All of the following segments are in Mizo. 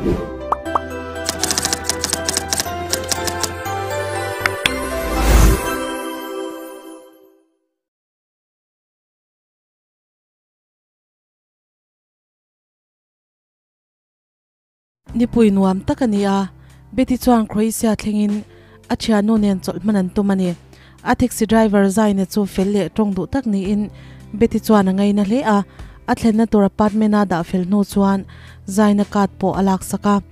Nipui nuam tak a ni a, Betty chuan Croatia thlengin a thiannu nen chawlh hman an tum a ni. A taxi driver Zaina chu fel leh tawng duh tak niin Betty chuan a ngaina hle a, a thlenna tur apartment a dah fel hnu chuan Zaina card pawh a laksak a.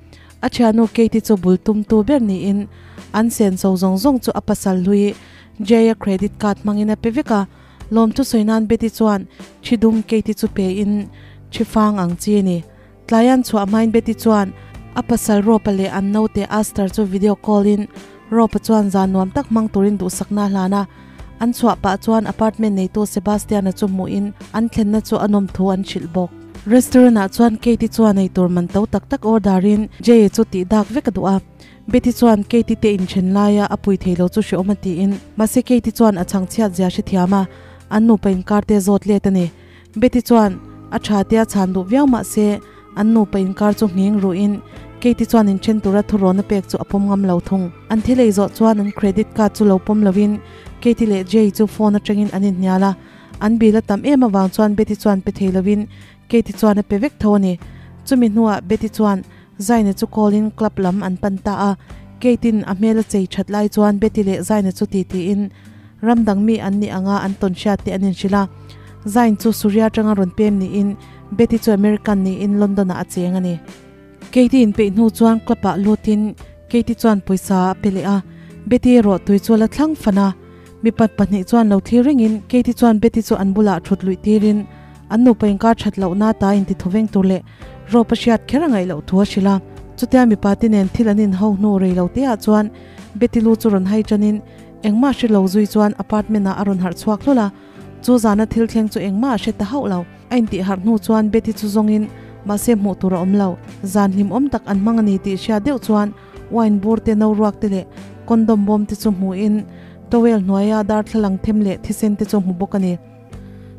A thiannu Katie chu bul tumtu ber niin an senso zawng zawng chu a pasal hlui Jay-a credit card hmangin a pe vek a. Lawmthu sawi nan Betty chuan thi dum Katie chu pein thi fang ang chi a ni. Tlaian chhuah hmain Betty chuan a pasal Ropa leh an naute Aster chu video call in Ropa chuan zan nuam tak hmang turin duhsakna a hlan a. An chhuah pah chuan apartment neitu Sebastian-a chu hmuhin an thlenna chu a nawm thu an hrilh bawk. Restaurant ah chuan Katie chuan eitur man to tak tak order in Jay chu tih dak vek a duh a. Betty chuan Katie te inthen laia a pui thei lo chu hreawm a tiin mahse Katie chuan a chhangchhiat zia hrethiam a, an nupa inkar te zawt let a ni. Betty chuan a tha tia chhan duh viau mah se an nupa inkar chu nghing ruhin Katie chuan inthen tura thurawn a pek chu a pawm ngam lo thung. An thil ei zawh chuan an credit card chu lo pawm lovin Katie leh Jay chu phone atangin an inhnial a, an bill a tam em avang chuan Betty chuan pe thei lovin Katie chuan a pe vek tho a ni. Chumi hnuah Betty chuan Zaina chu call in club lam an pan ta a, Kate-in a hmel a chei that lai chuan Betty leh Zaina chu ti tiin ram dang mi an nih anga an tawn hriat te an inhrilh a. Zain chu Suria atanga rawn pem niin Betty chu American niin London-ah a cheng a ni. Katie inpeih hnu chuan club-ah lutin Katie chuan pawisa a pe leh a, Betty erawh tui chu a la thlang fan a. Mipat pahnih chuan lo thlir rengin Katie chuan Betty chu an bulah thut luih tirin an nupa inkar that lohna ta inti thawveng tur leh Rope a hriat kher a ngaih loh thu a hrilh a. Chutia mipa te nen thil an inho hnu rei lo te ah chuan Betty lu chu rawn hai tanin engmah hre lo zui chuan apartment ah a rawn harh chhuak hlawl a. Chu zana thil thleng chu engmah a hre ta hauh lo. A intih harh hnu chuan Betty chu zawngin mahse hmuh tur a awm lo. Zan hlimawm tak an hmang a ni tih hria deuh chuan wine bur te no ruak te leh condom bawm te chu hmuhin towel hnuaia darthlalang them leh thisen te chu hmu bawk a ni.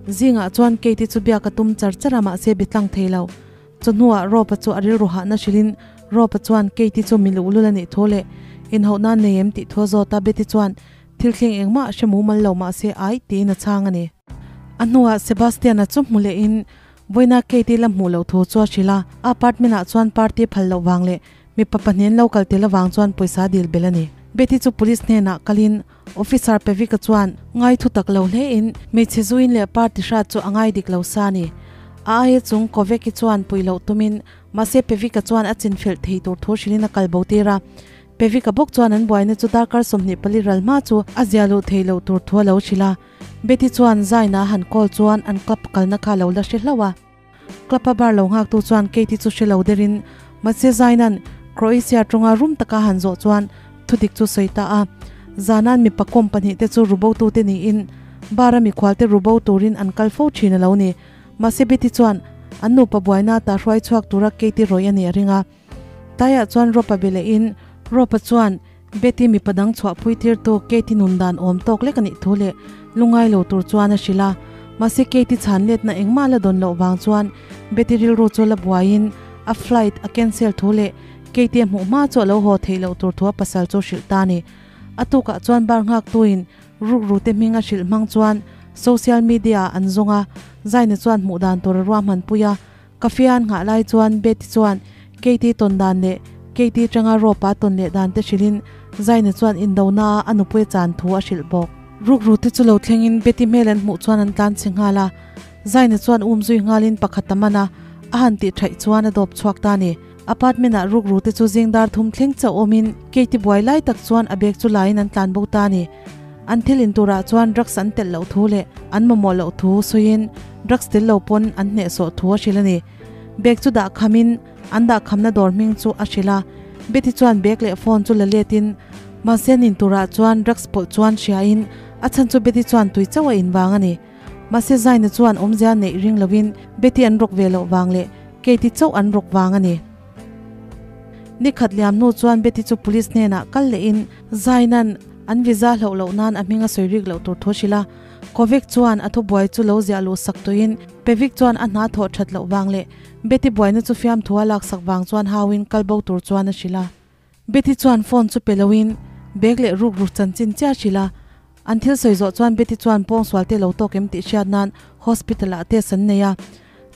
Zingah chuan Kate-i chu biak a tum char char a mahse bi tlang thei lo. Chawhnuah Rob-a chu a rilru hahna hrilhin Rob-a chuan Kate-i chu mi luhlul a nih thu leh inhauhna a nei em tih thu a zawt a, Betty chuan thil thleng engmah a hre mumal lo mahse ai tiin a chhang a ni. A hnuah Sebastian-a chu hmu lehin vawiina Kate-i la hmuh loh thu chu a hrilh a, a apartment-ah chuan party phal loh vang leh mipa pahnih an lo kal tel avang chuan pawisa dil belh a ni. Betty chu police hnenah kalin Officer Pevika chuan ngai thu tak lo hlein hmeichhe zuin leh party hrat chu a ngai dik lo sa a ni. A aia chung Koveki chuan pui loh tumin mahse Pevika chuan a chinfelh thei tur thu hrilhin a kal bo tir a. Pevika bawk chuan an buaina chu darkar 24 ral hma chu a zia luh thei loh tur thu a lo hrilh a. Betty chuan Zaina a han call chuan an club kalna kha a lo la hre hlauh a. Club a bar lo nghaktu chuan Katie chu hre lo derin mahse Zaina'n Croatia tawnga rum taka han zawh chuan thudik chu sawi ta a. Zana'n mipa kawm pahnihte chu rubotute niin bar a mikhualte rubo turin an kal fo thin a lo ni. Mahse Betty chuan an nupa buaina ta hruai chhuak tura Katie rawih a nih a ring a. Taiah chuan Ropa be lehin Ropa chuan Betty mipa dang chhuahpui tirtu Katie nun dan awm tawk lek a nih thu leh lungai lo tur chuan a hrilh a. Mahse Katie chhan letna engmah la dawn loh vang chuan Betty rilru chu la buaiin a flight a cancel thu leh Katie a hmuh hma chu a lo haw theih loh tur thu a pasal chu hrilh ta a ni. A tukah chuan bar nghaktuin rukru te hming a hrilh hmang chuan social media ah an zawng a, Zaina chuan hmuh dan tur a ruahman pui a. Cafe an nghah lai chuan Betty chuan Katie tawn dan leh Katie tanga rope a tawn leh dan te hrilhin Zaina chuan indona a a nupui a chan thu a hrilh bawk. Rukru te chu lo thlengin Betty hmel an hmuh chuan an tlan chhe nghal a, Zaina chuan um zui nghalin pakhat a man a, a han tih thaih chuan a dawp chhuak ta a ni. Apartment ah rukru te chu zing dar thum thleng chauh awmin Katie buai lai tak chuan a bag chu laiin an tlan bo ta a ni. An thil in turah chuan drugs an telh loh thu leh an mamawh loh thu sawiin drugs tel lo pawn an hnehsawh thu a hrilh a ni. Bag chu dah khamin an dah khamna dawr hming chu a hrilh a. Betty chuan bag leh phone chu la letin mahse an in turah chuan drugs pawlh chuan hriain a chhan chu Betty chuan tui chauh a in vang a ni. Mahse Zaina chuan awmzia neih ring lovin Betty an rawk ve loh vang leh Katie chauh an rawk vang a ni. Ni khat liam hnu chuan Betty chu police hnenah kal lehin Zaina'n an visa hloh loh nan a hming a sawi rik loh tur thu a hrilh a. Kovic chuan a thubuai chu lo ziah luh sak tuin Pevik chuan a hna thawh that loh vang leh Betty buaina chu fiamthu a laksak vang chuan hauin kal bo tur chuan a hrilh a. Betty chuan phone chu pe loin bag leh rukru chanchin chiah hrilh a. An thil sawi zawh chuan Betty chuan pawngsual te lo tawk em tih hriat nan hospital ah test an nei a.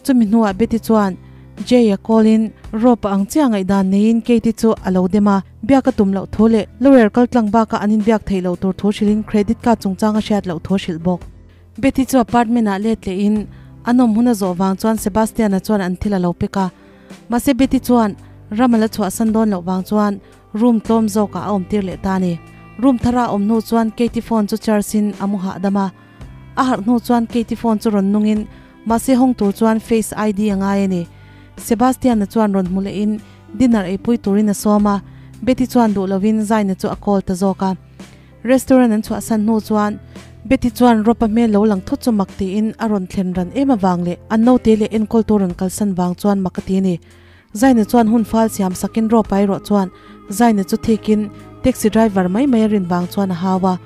Chumi hnuah Betty chuan Jay a call in rope ang chiah ngaihdan neiin Katie chu a lo dem a, biak a tum loh thu leh lawyer kal tlang bakah an inbiak theih loh tur thu hrilhin credit card chungchang a hriat loh thu a hrilh bawk. Betty chu apartment ah let leh in a nawm hun a zawh vang chuan Sebastian-a chuan an thil a lo pek a. Mahse Betty chuan ram a la chhuahsan dawn loh vang chuan room tlawm zawkah a awm tir leh ta a ni. Room thara a awm hnu chuan Katie phone chu charge in a mu hahdam a. A harh hnu chuan Katie phone chu rawn nungin mahse hawng tur chuan face ID a ngai a ni. Sebastian-a chuan rawn hmu lehin dinner eipui turin a sawm a, Betty chuan duh lovin Zaina chu a call ta zawk a. Restaurant an chhuahsan hnu chuan Betty chuan Rob-a hmel lo lang thut chu mak tiin a rawn thlen ran em avang leh an naute leh enkawltu rawn kalsan vang chuan mak a ti a ni. Zaina chuan hun fal siam sakin Rob-a erawh chuan Zaina chu thikin taxi driver mai mai a rin vang chuan a hau a.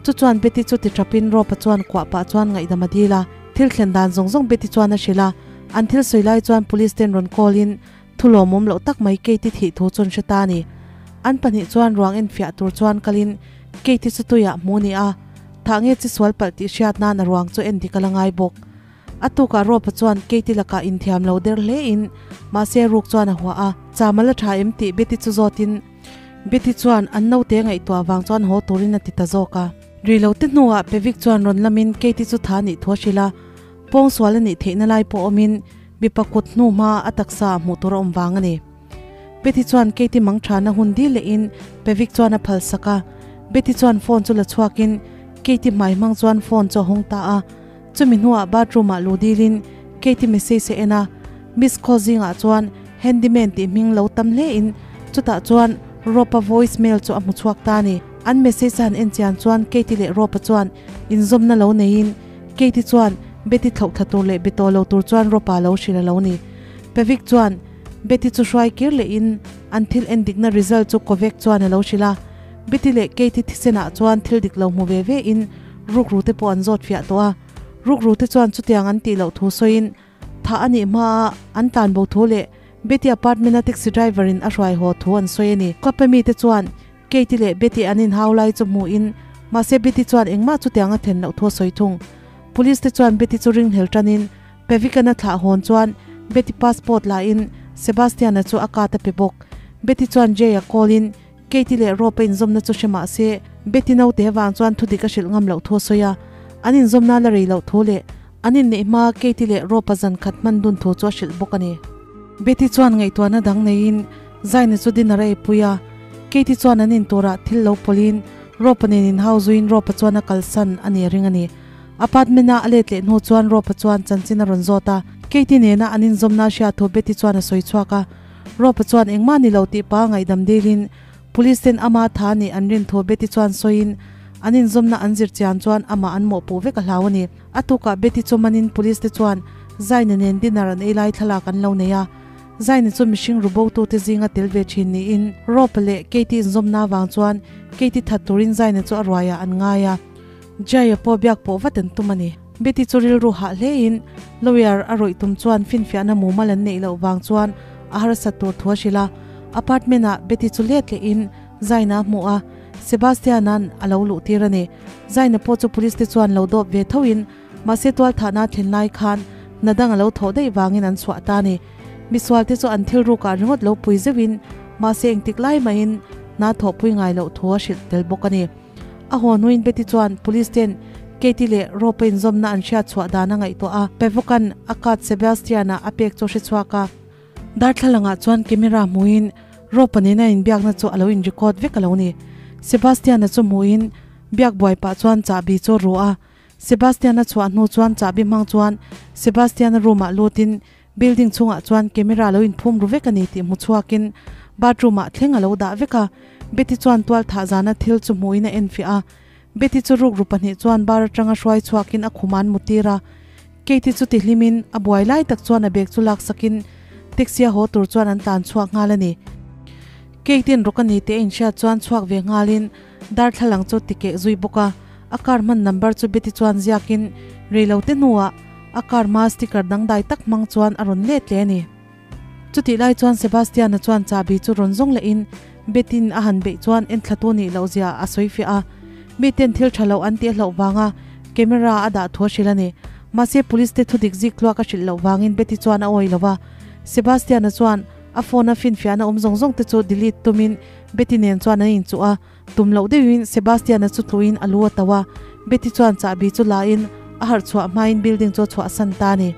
Chu chuan Betty chu ti thapin Rob-a chuan kuah pah chuan ngaihdam a dil a. Thil thlen dan zawng zawng Betty chuan a hrilh a. An thil sawi lai chuan police ten rawn call in Thu lawmawm loh tak mai Kate-i thih thu chu an hre ta a ni. An pahnih chuan ruang enfiah tur chuan kalin Kate-i chu tuiah hmu ni a, thah nge chi sual palh tih hriat nan a ruang chu en dik a la ngai bawk. A tukah Rob-a chuan Kate-i lakah inthiam lo der hle in mahse ruk chuan a huah a, Cham a la tha em tih Betty chu zawtin Betty chuan an naute ngaihtuah vang chuan haw turin a ti ta zawk a. Ri lo te hnuah Pevik chuan rawn lamin Kate-i chu tha nih thu a hrilh a, pawngsual a nih theihna lai pawh awmin Mipa kut hnu hma a taksa ah hmuh tur a awm vang a ni. Betty chuan Katie mang thana hun dil leh in Pevik chuan a phal sak a. Betty chuan phone chu la chhuak in Katie hmai hmang chuan phone chu a hawng ta a. Chumi hnuah bathroom ah luh dil in Katie message a en a. Miss call zingah chuan handyman tih hming lo tam hle in chutah chuan Rob-a voice mail chu a hmu chhuak ta a ni. An message a han en chian chuan Katie leh Rob-a chuan inzawmna lo neiin Katie chuan Betty thlauh thla tur leh be tawh lo tur chuan Ropa lo hrilh a lo ni. Pevik chuan Betty chu hruai kir lehin an thil en dikna result chu Kovek chuan a lo hrilh a. Betty leh Katie thisenah chuan thil dik lo hmu ve ve in rukru te pawh an zawt fiah tawh a. Rukru te chuan chutiang an tih loh thu sawiin thah a nih hmaa an tlan bo thu leh Betty apartment a taxi driver in a hruai haw thu an sawi a ni. Kape mite chuan Katie leh Betty an inhau lai chu hmuhin mahse Betty chuan engmah chutiang a thlen loh thu a sawi thung. Police te chuan Betty chu ringhel tanin Pavikan a thlah hawn chuan Betty passport lahin Sebastian-a chu a kat a pe bawk. Betty chuan Jay-a call in Katie leh Rob-a inzawmna chu hre mahse Betty naute avang chuan thudik a hrilh ngam loh thu a sawi a. An inzawmna la rei loh thu leh an inneih hma Katie leh Rob-a zan khat hman dun thu chu a hrilh bawk a ni. Betty chuan ngaihtuahna dang neiin Zaina chu dinner a eipui a, Katie chuan an inturah thil lo pawlhin Rob-a nen inhau zuiin Rob-a chuan a kalsan a ni a ring a ni. Apartment-a a let leh hnu chuan Rob-a chuan chanchin a rawn zawt a, Katie nena an inzawmna a hriat thu Betty chuan a sawi chhuak a. Rob-a chuan engmah ni lo tih pa ngaihdam dilin Police ten ama tha nih an rin thu Betty chuan sawiin an inzawmna an zir chian chuan amah an mawhpuh vek a hlau a ni. A tukah Betty chu manin Police te chuan Zaina nen dinner an ei lai thlalak an lo nei a. Zaina chu mihring ru botute zinga tel ve thin niin Rob-a leh Katie inzawmna avang chuan Katie that turin Zaina chu a ruaiah an ngai a. Jay-a pawh biak pawh vat an tum a ni. Betty chu rilru hah hlein lawyer a rawih tum chuan finfiahna mumal an neih loh vang chuan a harsat tur thu a hrilh a. Apartment-ah Betty chu let lehin Zaina a hmu a, Sebastian-a'n a lo luh tir a ni. Zaina pawh chu police te chuan lo dawp ve thoin mahse tualthahna a thlen lai khan hna dang a lo thawh daih vangin an chhuah ta a ni. Misual te chu an thil rukah ringawt lo pui zeuhin mahse engtik lai mahin hna thawhpui ngai loh thu a hrilh tel bawk a ni. A haw hnuin Betty chuan police ten Katie leh Rob-a inzawmna an hriat chhuah dan a ngaihtuah a, Pavokan a card Sebastian-a a pek chu a hre chhuak a. Darthlalangah chuan camera hmuhin Rob-a nena inbiakna chu a lo in record vek a lo ni. Sebastian-a chu hmuhin biak buai pah chuan chahbi chu a ru a. Sebastian-a chhuah hnu chuan chahbi hmang chuan Sebastian-a room-ah lutin Building chhungah chuan camera lo inphum ru vek a ni tih hmu chhuakin bathroom ah thleng a lo dah vek a, Betty chuan tual thah zana thil chu hmuhin a enfiah a. Betty chu rukru pahnih chuan bar atanga hruai chhuakin a khum an mutir a. Katie chu ti hlimin a buai lai tak chuan a bag chu laksakin taxi a haw tur chuan an tlan chhuak nghal a ni. Katie-in rawk a ni tih a inhriat chuan chhuak ve nghalin darthlalang chu ti keh zui bawk a, a car hman number chu Betty chuan ziakin reilote hnuah. a car hmaa sticker dangdai tak hmang chuan a rawn let leh a ni. Chutih lai chuan Sebastian-a chuan chahbi chu rawn zawng lehin Betty-n a han beih chuan enthlatu nih loh zia a sawi fiah a, miten thil tha loh an tih hlauh vanga camera a dah thu a hrilh a ni. Mahse police te thudik zik tluak a hrilh loh vangin Betty chuan a awih lo va, Sebastian-a chuan a phone a finfiahna awm zawng zawng te chu delete tumin Betty nen chuan an inchuh a, tum loh deuhin Sebastian-a chu tluin a lu a to a, Betty chuan chahbi chu la in a harh chhuah hmain building chu a chhuahsan ta a ni.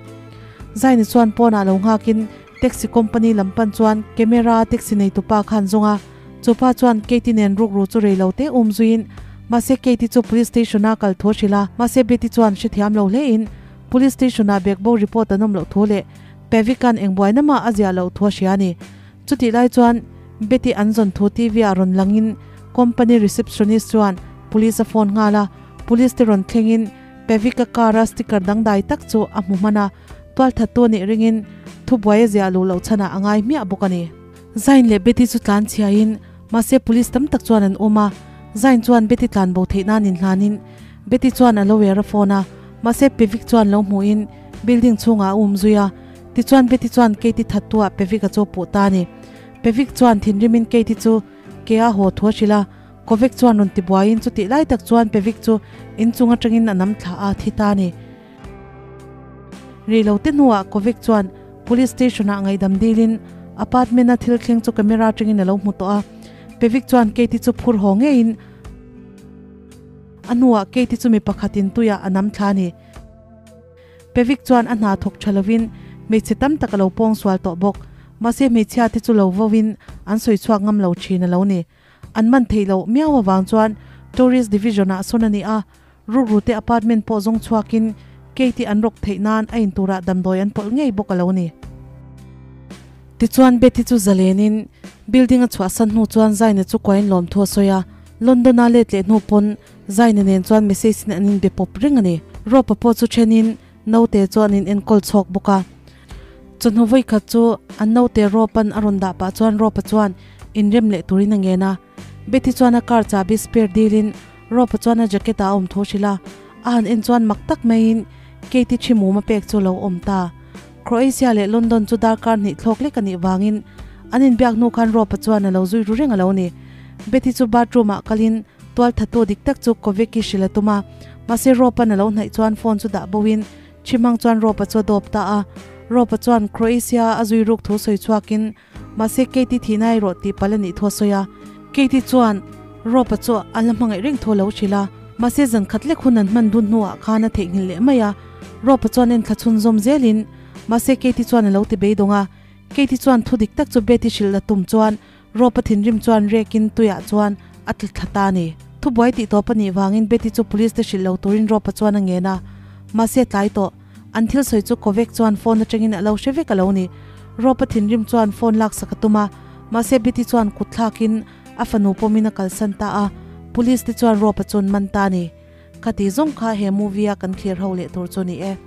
Zaini chuan pawnah lo nghakin Taxi company lam pan chuan camera a taxi nei tupa khan zawng a, chupa chuan Katie nen rukru chu rei lo te um zuiin mahse Katie chu police station a kal thu a hrilh a, mahse Betty chuan hrethiam lo hle in police station ah bag bo report an awm loh thu leh Pavic-a'n eng buaina mah a ziah loh thu a hria a ni. Chutih lai chuan Betty an zawn thu TV ah rawn langin company receptionist chuan police a phone nghal a, police te rawn thlengin Pavic-a car a sticker dangdai tak chu a hmu hman a, Tualthattu anih ringin thubuai a ziah luh loh chhanah a ngai hmiah bawk a ni. Zain leh Betty chu tlan chhiain mahse police tam tak chuan an um a, Zain chuan Betty tlan bo theih nan inhlanin Betty chuan a lo er a phone a, mahse Pevik chuan lo hmuhin building chhungah a um zui a, tichuan Betty chuan Katie thattu ah Pevik a chu puh ta a ni. Pevik chuan thinrimin Katie chu ke a haw thu a hrilh a, Kovek chuan rawn tibuaiin chutih lai tak chuan Pevik chu inchung atangin a nam thla a, thi ta a ni. Rei lo te hnuah Kovik chuan Police Station ah ngaihdam dilin apartment a thil thleng chu camera atangin a lo hmu tawh a. Pevik chuan Katie chu phur haw ngeiin a hnuah Katie chu mi pakhatin tuiah a nam thla a ni. Pevik chuan a hna thawk tha lovin hmeichhe tam tak a lo pawng sual tawh bawk. Mahse hmeichhia te chu lo vauin an sawi chhuak ngam lo thin a lo ni. An man theih loh miau avang chuan Tourist Division ah sawn a ni a. Rukru te apartment pawh zawng chhuakin Katie an rawk theih nan a inturah damdawi an pawlh ngei bawk a lo ni. Tichuan Betty chu zalenin building a chhuahsan hnu chuan Zaina chu kuain lawmthu a sawi a, London a let leh hnu pawn Zaina nen chuan message in an inbe pawp reng a ni. Ropa pawh chu thenin naute chu an in enkawl chhawk bawk a. Chawhnu vawikhat chu an naute Ropa'n a rawn dah pah chuan Ropa chuan inrem leh turin a ngen a. Betty chuan a car chahbi spare dilin Rob-a chuan a jacket ah a awm thu hrilh a, a han en chuan mak tak maiin Katie thi mum a pek chu a lo awm ta. Croatia leh London chu darkar hnih thlawk lek a nih vangin an inbiak hnu khan Rob-a chuan a lo zui ru reng a lo ni. Betty chu bathroom ah kalin tual thattu dik tak chu Koveki hrilh a tum a, mahse Rob-a'n a lo hnaih chuan phone chu dah bo in thi hmang chuan Rob-a chu a dawp ta a. Rob-a chuan Croatia a zui ruk thu sawi chhuakin Mahse Katie thihna erawh tih palh a nih thu a sawi a. Katie chuan Rob-a chu an la hmangaih reng thu a lo hrilh a. Mahse zan khat lek hun an hman dun hnuah khan a theihnghilh leh mai a. Rob-a chuan en thla chhun zawm zelin mahse Katie chuan a lo ti beidawng a. Katie chuan thu dik tak chu Betty hrilh la tum chuan Rob-a thinrim chuan rekin tuiah chuan a tla thla ta a ni. Thubuai tih tawp a nih vangin Betty chu police te hrilh lo turin Rob-a chuan a ngen a. Mahse tlai tawh. An thil sawi chu Kovek chuan phone atangin a lo hre vek a lo ni. Rob-a thinrim chuan phone laksak a tum a, mahse Betty chuan kut thlakin a fanu pawmin a kalsan ta a, police te chuan Rob-a chu an man ta a ni. Khati zawng kha he movie a kan thlir ho leh tur chu a ni e.